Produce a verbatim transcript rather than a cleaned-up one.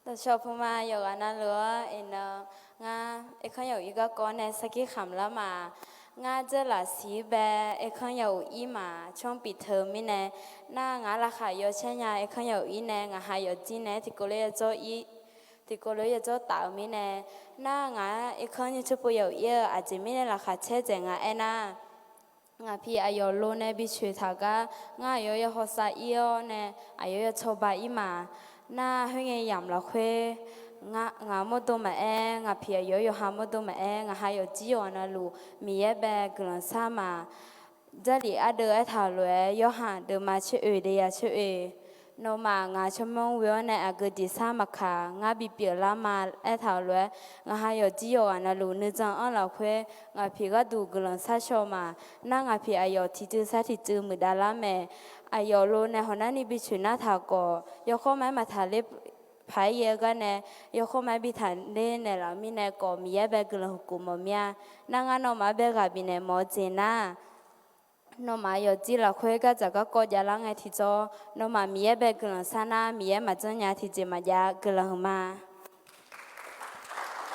Dawqshawq puq ma yawqghaq navluf-anr iqnan, ngar aerkanr yawq ir garkawv nae sarkir khamq lar ma. Ngar dzeurlaf siq bae aerkanr yawq ir ma, tsawrmr pifteu mirnae, nar ngaq-anr laqkhaq yawcaer nya aerkanr yawq ir nae ngaq ha yawfjir nae tiqkawv lof yawdzawr ir, tiqkawv lof yawdzawr taf-eu mirnae, nar ngaq-anr aerkanr nymrcawr pov yawq ir-eu aqjeq mirnae laqkhaq caer dzaeq nga aernar, ngaq piq aqyawf lo nae bi coeq taq gar, ngar aqyawf yawhawsav ir-awr nae, aqyawf yawcawba ir ma. Nar khoerngae yamq lafkhoer, ngaq mawrdo maqaer, ngaq piq aqyawf yawqha mawrdo maqaer, ngaq ha yawfjir yawqghaq navluf Miqyaer bae guiqlanq shar ma. Jarlif ardeuv aertaq-euq lof-aer, yawhaq deuvma coer oeq, deuvyaq coer oeq. Nawmaf ngaq tsawrmyanr ghoe-awr nae aqgeu jeqsar maqkaq, ngar bipyeuf lar ma aertaq-euq lof-aer, ngaq ha yawfjir yawqghaq navluf nuijan anr lafkhoer, ngaq piq gharduq guiqlanq shar shaw ma. Nar ngaq piq aqyawf tiqcuiv sar tiqcuiv muiqdav lar mae. Aqyawf lo nae hawq narni bi coeq nar taq khawf, yawkhawr ma-aer maqtaq ler paq-aer yaer-eu gar nae, yawkhawr ma-aer bi taqler naeqlaf-eu mirnae khawf, Miqyaer bae guiqlanq huqkhof mawf mir-a. Nar ngar nawmaf-anr bae ghaq bifnaeq mawf-eu jeq nar, nawmaf yawfjir lafkhoer gardzaq garkawv javlar ngae tiqjawr, nawmaf Miqyaer bae guiqlanq shar nar, Miqyaer maqjanr nya tiqjeq maqjav guiqlanq huiqma.